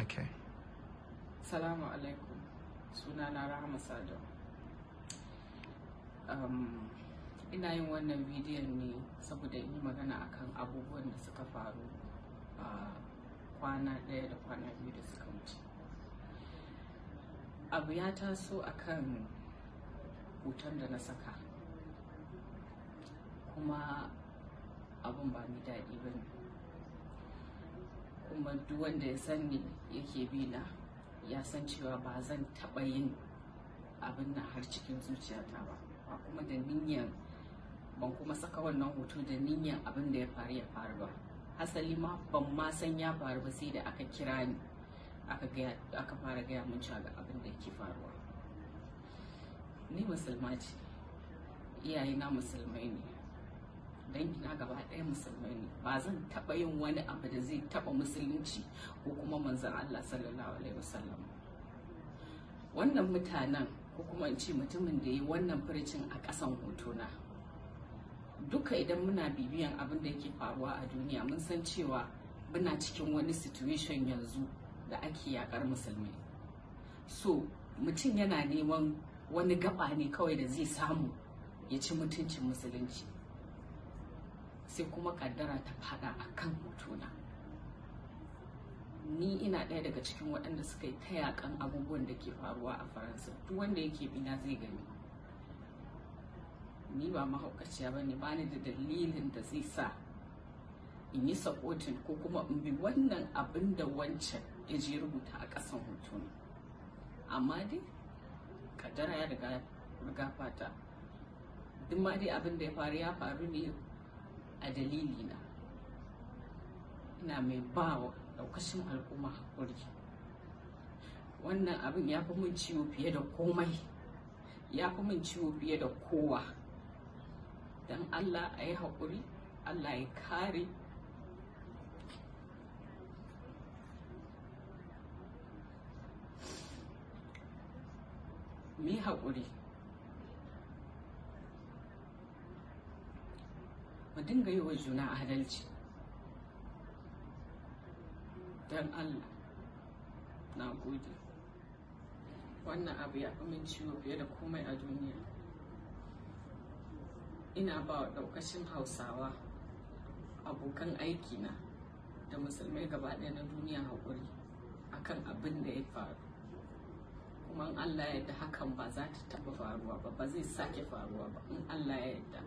Okay. Salamu alaikum. Sunana Rahama Sadau. Ina yin wannan bidiyon ne saboda in yi magana akan abubuwan da suka faru a kwana ɗaya da kwana biyu da suka wuce. Abu ya taso akan hoton da na saka, kuma abun ba mai daɗi ba ne. Kuma duk wanda ya san ni yake bi na ya san cewa ba zan taɓa yin abin nan har cikin zuciyata ba, ba kuma da niyyan, ban kuma saka wannan hoto da niyyan abin da ya faru ya faru ba. Hasali ma ban ma san ya faru ba sai da aka kira ni aka fara gaya min cewa ga abin da yake faruwa. Ni musulma ce, iyayena musulmai ne, dangina gaba ɗaya musulmai ne. Ba zan taɓa yin wani abu da zai taɓa musulunci ko kuma manzon Allah sallallahu alaihi wasallam. Wannan mutanen, ko kuma in ce mutumin da ya yi wannan furcin a ƙasan hotona, duka idan muna bibiyan abin da yake faruwa a duniya mun san cewa muna cikin wani situation yanzu da ake yakar musulmai. So mutum yana neman wani gaba ne kawai da zai samu ya ci mutuncin musulunci, sai kuma kaddara ta fada a kan hotona. Ni ina ɗaya daga cikin waɗanda suka yi ta yakan abubuwan da ke faruwa a Faransa. Duk wanda yake bina zai gani. Ni ba mahaukaciya ba ne, ba ni da dalilin da zai sa in yi supporting ko kuma in bi wannan abin da wancan ya je rubuta a ƙasan hotona. Amma dai kaddara ya riga fata. Duk ma dai abin da ya faru ne a dalilina. Ina mai ba wa ɗaukacin al'umma haƙuri. Wannan abin ya fi min ciwo fiye da komai, ya fi min ciwo fiye da kowa. Don Allah a yi haƙuri, Allah ya kare. Mu yi haƙuri, mu dinga yi wa juna adalci. Don Allah, na gode. Wannan abu ya fi min ciwo fiye da komai a duniya. Ina ba wa ɗaukacin Hausawa, abokan aikina da musulmai gaba ɗaya na duniya haƙuri akan abin da ya faru. Kuma in Allah ya yarda hakan ba za ta taɓa faruwa ba, ba zai sake faruwa ba in Allah ya yarda.